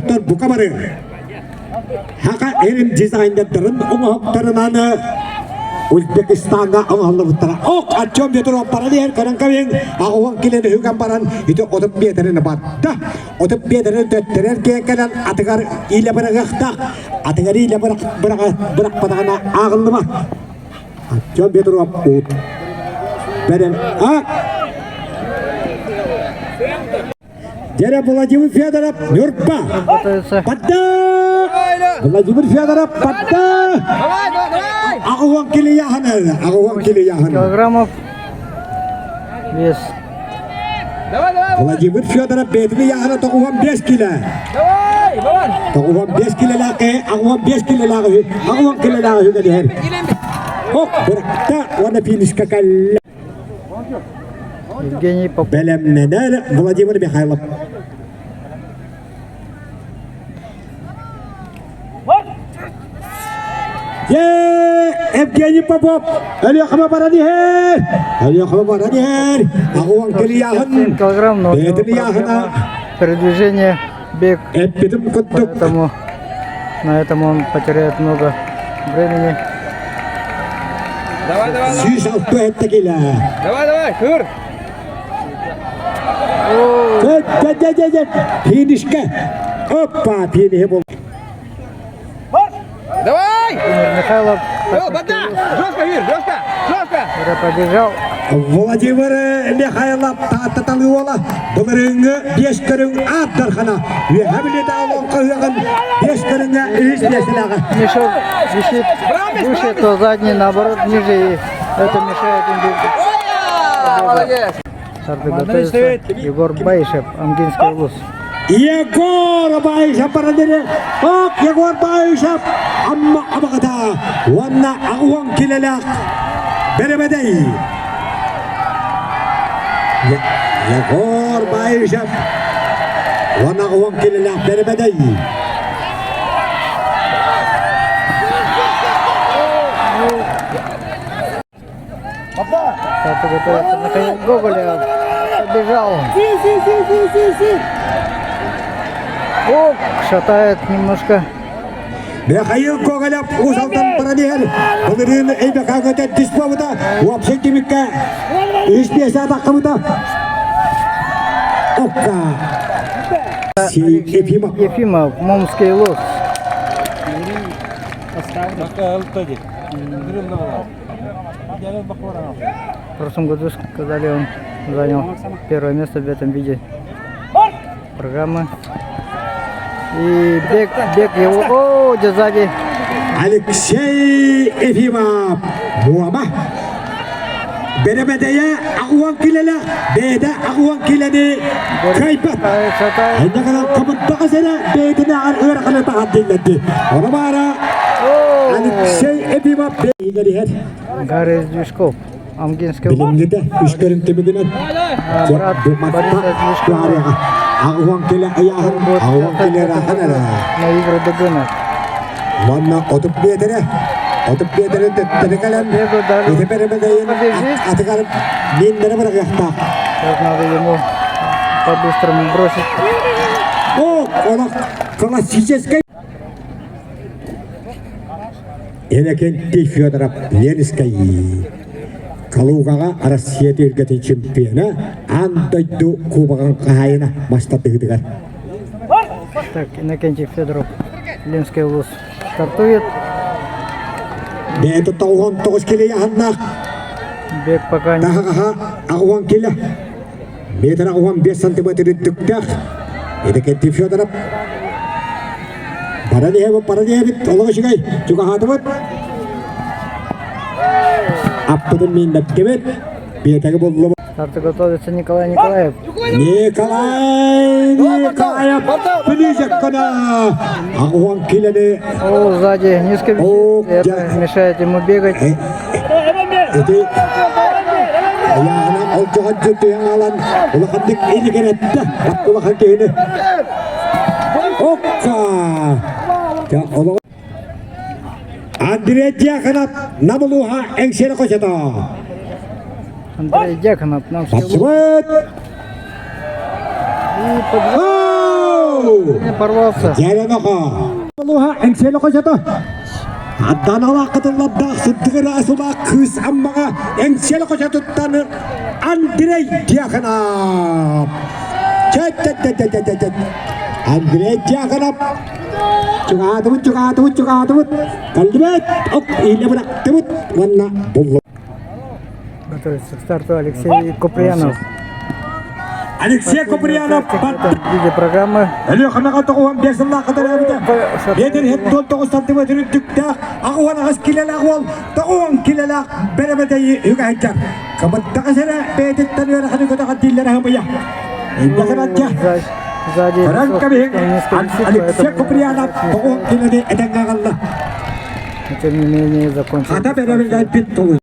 бөҕөстөр бука бары Хака эрин дизайнердарын оҥоһуктарынан Узбекистаҥҥа оҥоһуллубуттара. Ок, Артем Петров баран иһэр көрөн кэбиһиҥ, аҕуһан килэн үһүгэн баран ити отут метрин батта. Отут метрин төттөрөр киэн кэлэн атыгар иилэ быраҕыахтаах. Атыгар иилэ бырахпатаҕына ааҕыллыбат. Артем Петров уут. Бэрэн. А! Дьэрэ Владимир Федоров Ньурба. Падда! Владимир Федоров падда! Аҕуон килияханы, аҕуон килияханы. Килограммов вес. Владимир Федоров бэйэтин ыйааһына 95 килэ. 95 килэлээх киһи 85 килэлээх үһү, 80 килэлээх үһү кэлиһэр. Хоп, быракта уонна финишка кэллэ. Евгений Попов. Бэлэмнэнэр Владимир Михайлов. Евгений Попов Өлүөхүмэ баран иһэр! Өлүөхүмэ баран иһэр! Аҕуон килияһын! килограмм, но Бэйэтин ыйааһына передвижение бег. Эппитим курдук. Поэтому на этом он потеряет много времени. Давай, давай, давай. 106 килэ. Давай, давай, кыр. Финишке. Опа, финиши бол. Давай! Михайлов. Вода! Жестко, Вир, жестко, жестко! Побежал. Владимир Михайлов тааттаталыола былырыыңҥы биэс көрүҥ ааттархана үөһэ билиэтэ олоҥхо ыһыаҕын биэс көрүҥҥэ үһүс миэстэлээҕэ. Мешок висит выше, то задний наоборот ниже, и это мешает им бегать. Молодец! Старты готовится Егор Баишев, Амгинский улус. Егор Баишев парадире. Ок, Егор Баишев Амма абаҕата уонна аҕуон килэлээх бэрэбэдэй. Егор Баишев уонна аҕуон килэлээх бэрэбэдэй. Старты готовится Михаил Гоголев. Побежал. О, шатает немножко. Михаил Гоголев Уус-Алдан баран иһэр. Былырыын Эйбэкээҥҥэ төрдүс буолбута. Уопсай түмүккэ үс биэсэ таххыбыта. Окка. Ефимов. Ефимов, Момский лос. В прошлом году, сказали, он занял первое место в этом виде программы. И бег, бег его, о, где сзади. Алексей Ефимов, Муома. Бэрэбэдэйэ аҕуан килэлэ, бэйэтэ аҕуан килэни кыайбат. Инньэ гынан хомунтаҕа сэрэ бэйэтинээҕэр ыараханы таһан диллэрди. Ону баара Алексей Ефимов иһэр. Гарри Движков, Амгинский. Билиҥҥитэ үс көрүҥ түмүгүнэн Брат Бориса Движкова. Аҕуан килэ ыйааһын, аҕуан килэ ырахан эрэ. На игры Дыгына. Манна отуп биэтэрэ, отуп биэтэрэ төттөрү кэлэн, ити бэрэбэдэйин атыгар мииннэри бырагыахтаах. Сейчас надо ему по-быстрому бросить. О, олох классическай Иннокентий Федоров Ленскэй Калугаҕа Россия түһүлгэтин чемпиона, аан дойду кубогын хаһаайына мастардыгытыгар. Так, Иннокентий Федоров, Ленский улус стартует. Бэйэтэ 99 киле яһаннаах. Бег пока не... Таһаҕаһа 80 киле. Метр 85 сантиметр үрдүктээх. Иннокентий Федоров Баран иһэбит, баран иһэбит, олох үчүгэй, чугаһаатыбыт. Аппытын мииннэттибит, биэтэги буллубут. Старты готовится Николай Николаев. Николай Николаев близко Аҕуон килэни. О, сзади низко висит, это мешает ему бегать. Ити Айаана олдьоҕон дьүттүйэн аалан улаханнык илигирэтте улахан киһини Оппа! Андрей Дьяконов Нам улууһа Эҥсиэли хочото. Андрей Дьяконов нам Бапсыбыт! Оу! Не порвался. Дьэрэноҕо. Луха Эҥсиэли хочото. Адданалаах кытыллардаах сырдыгыра асылаах кыыс Аммаҕа Эҥсиэли хочотуттан Андрей Дьяконов. Чэ-чэ-чэ-чэ-чэ-чэ. Андрей Дьяконов. Чугаатыбыт, чугаатыбыт, чугаатыбыт. Кэллибэт. Ок, иилэ бырахтыбыт. Уонна буллубут. Готовится к старту Алексей Куприянов. Алексей Куприянов В виде программы. Өлүөхүмэҕэ 95 сыллаахха төрөөбүтэ. Биэтэр 79 сантиметр үрдүктээх, 88 килэлээх уол, 90 килэлээх бэрэбэдэйи үгэһэйдэр. Кыбыттаҕа сирэ бэйэтиттэн үөрэхини көтөҕөр дииллэрэ хабыйа. Иннэкэнатча. Сзади Көрөн кэбиһиҥ, Алексей Куприянов 90 килэни этэҥҥэ аҕалла. Тем не менее закончил. Хата бэрэбилдэрбит тулуй.